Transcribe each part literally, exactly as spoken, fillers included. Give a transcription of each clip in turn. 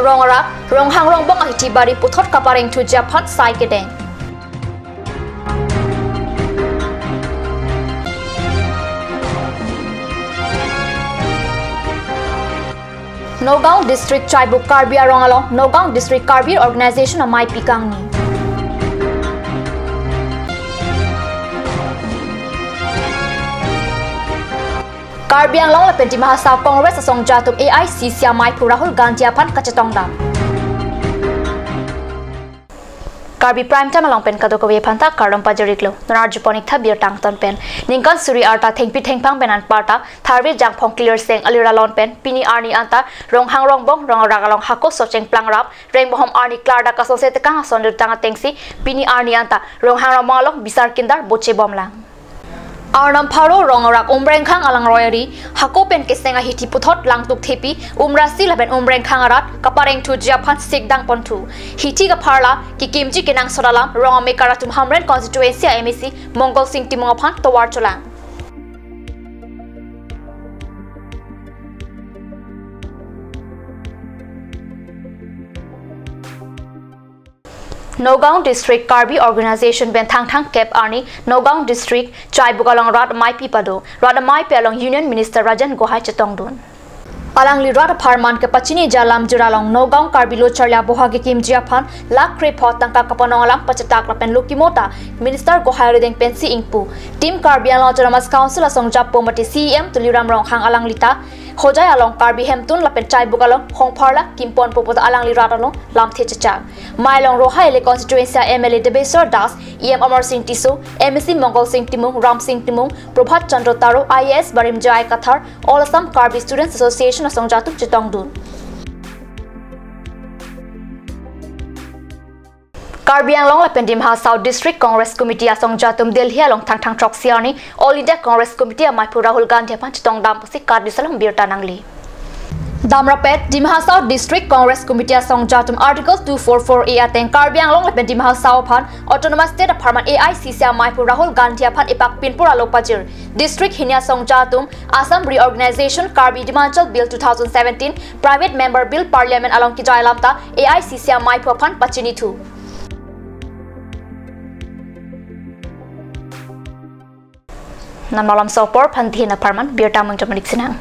Rong arak, Ronghang Rongbong ahithi bari puthot kapareng thuji aphan sai kedeng. Nagaon District Chaibuk Karbi Arong along Nagaon District Karbi Organization amei pikangni. Karbi Anglong lapen Dima Hasao Congress asongja atum A I C C ameiphu Rahul Gandhi aphan kachetongdam. Karbi Prime Time along pen kadokave aphanta kardom pajir-iklo. Non arjupon-iktha birta angton pen. Ningkan suri arta thengpi thengphang pen anparta Tharve Jangphong Klirseng alir alon pen pini arni anta Ronghang Rongbong rong arak along hako socheng plangrap rengbohom arni klardak asonse tekang ason dutang atengsi pini arni anta Ronghang Rongbong along bisar kindar bochebomlang. Arnam pharo rong arak Umrengkhang alangroi ari, hako pen keseng ahithi puthot langtuk thepi, umrasi lapen Umrengkhang arat, kapareng thuji aphan sikdang ponthu. Hithi kapharla, kekimji kenangsot alam, rong amekar atum Hamren constituency a M A C, Mongol Sing Timung aphan tovar cholang. Nagaon District Karbi Organization pen thangthang kep arni Nagaon District Chaibuk along rat ameipi pado. Rat ameipi along Union Minister Rajen Gohai chetongdun. Alangli rat apharman kepachiniji alam jir along Nagaon Karbi Lo Charli Aboha kekimji aphan lakh krepho tangka kapanong alam pachetak lapen lo kimo ta Minister Gohai arideng pensi ingpu. Team Karbi Anglong Autonomous Council asongja po mate C E M Tuliram Ronghang alangli ta Hojai along Karbi Hemtun lapen Chaibuk along hongpharla kimponpo puta alangli rat along lamthe chechak. Mailong Roha Ele constituency M L A Debeswar Das, E M Amar Sing Tisso, M A C Mongol Sing Timung, Ram Sing Timung, Prabhat Chandra Taro, I A S barim J I Kathar, All Assam Karbi Students Association asongja atum chetongdun. Karbi Anglong lapen Dima Hasao District Congress Committee asongja atum Delhi along thangthang throksi arni All India Congress Committee ameiphu Rahul Gandhi aphan chetongdam pusi Karbi Anglong birta nangli. Damrapet, Dima Hasao District Congress Committee asongja atum Article two four four A ateng Karbi Anglong lapen Dima Hasao aphan Autonomous State apharman A I C C ameiphu Rahul Gandhi aphan epak pinpur alo pajir. District hini asongja atum Assam Reorganization Karbi Demanchal Bill two thousand seventeen, Private Member Bill Parliament along kejai alam ta A I C C ameiphu aphan pachinithu. Non malom sopor phan dhin apharman birta mung jomlik sinang.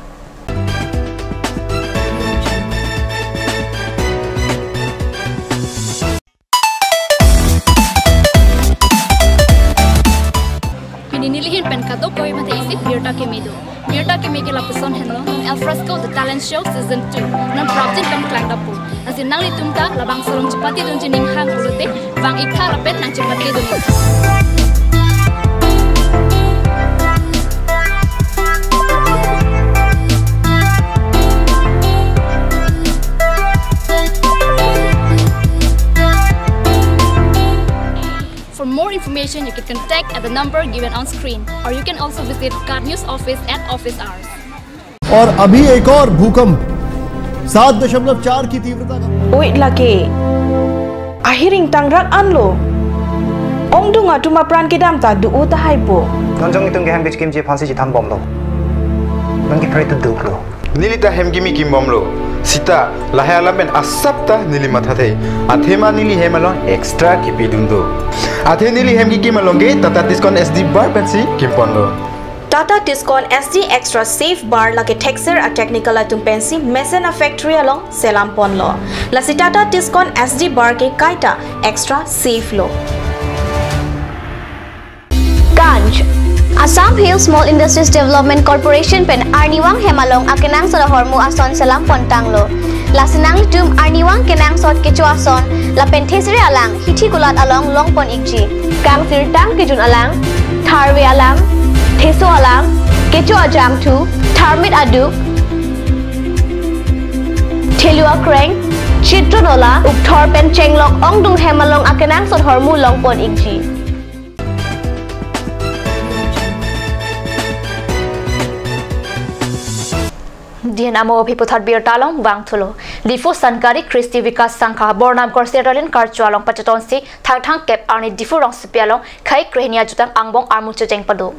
Pini nelihin pen kadokave mate isi birta keme do. Birta keme ke lapuson henlo, non Al Fresco The Talent Show Season two. Non prapjin pen klangdampo. Lasi nanglitum ta labangso along chepatedunji ning hang pulote, vang-iktha lapen nangchepatedun-iktha. For more information, you can contact at the number given on screen, or you can also visit KAT News office at office hours. और अभी एक और भूकंप सात दशमलव चार की तीव्रता का। Oi lake. Ahiring tangrak anlo. Ongdung atum apran kedam ta do-o tahai po. Non jong itum ke hem kechekimji aphansi chethanbomlo. Non ke pray to duklo. Neli ta hem kimi kimbomlo. Sita, lahai alam pen asap ta neli mathathe. Athema neli hem along extra kipidun do. Athe neli hem kikim along ke Tata Tiscon S D bar pensi kimponlo. Tata Tiscon S D Extra Safe Bar lake thekser a-technical atum pensi mesen a-factory along selamponlo. Lasi Tata Tiscon S D bar ke kaita extra safe lo. Ganj. Assam Hill Small Industries Development Corporation pen arnivang hem along akenangsot ahormu ason selampontanglo. Lasi nanglitum arnivang kenangsot kecho ason lapen thesere alang hithi kulat along longpon-ikji. Kangsirtang kejun alang, tharve alang, theso alang, kecho ajangthu, tharmit aduk, thelu akreng, chitro nola, ukthor pen chenglok ongdung hem along akenangsot ahormu longpon-ikji. Dien amo aphi puthot birta along vangthulo. Diphu Sankari Kristi Vikas Sangha Bornam Korsi Ralin Karcho along pachetonsi thangthang kep arni Diphu rongsopi along khei krehini ajutang angbong armu chejeng pado.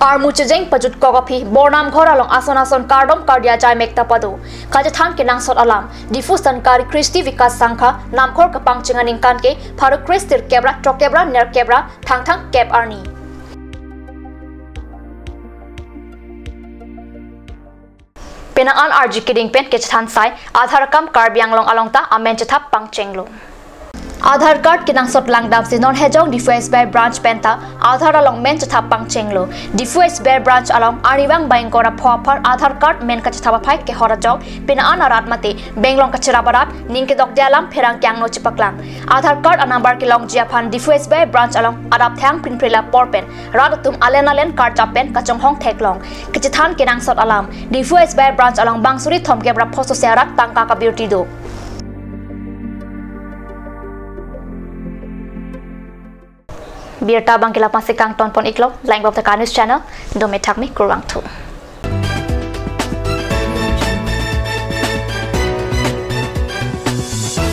Armu chejeng pajutkok aphi Bornam Ghor along ason ason kardom kardi ajaimek ta pado. Kachethan kenangsot alam, Diphu Sankari Kristi Vikas Sangha Namkhor kapangcheng aningkan ke pharo kre sirkep ra throkep ra nerkep ra Thangthang kep arni. Penang an arji keding pen kechethan sai Aadhaar akam Karbi Anglong along ta amen chethap pangchenglo. Aadhaar card kenangsot langdamsi non Hejong Diphu S B I branch pen ta Aadhaar along men chethap pangchenglo. Diphu S B I branch along arnivang bang ingkoi ra pho apar Aadhaar card men kachethap aphai kehor ajok penang an arat mate bank along kacherap arat ning kedokde alam pherangke angno chepaklang. Aadhaar card anumber kelongji aphan Diphu S B I branch along adap thang pinprila apor pen rat atum alen alen card chap pen kachonghong theklong. Kechethan kenangsot alam, Diphu S B I branch along bang suri thomkep ra pho sose arat tangka kabirti do. Birta abang ke la-an pensi kangton pon iklo, lang bok teka news channel, dome thakme kurvangthu.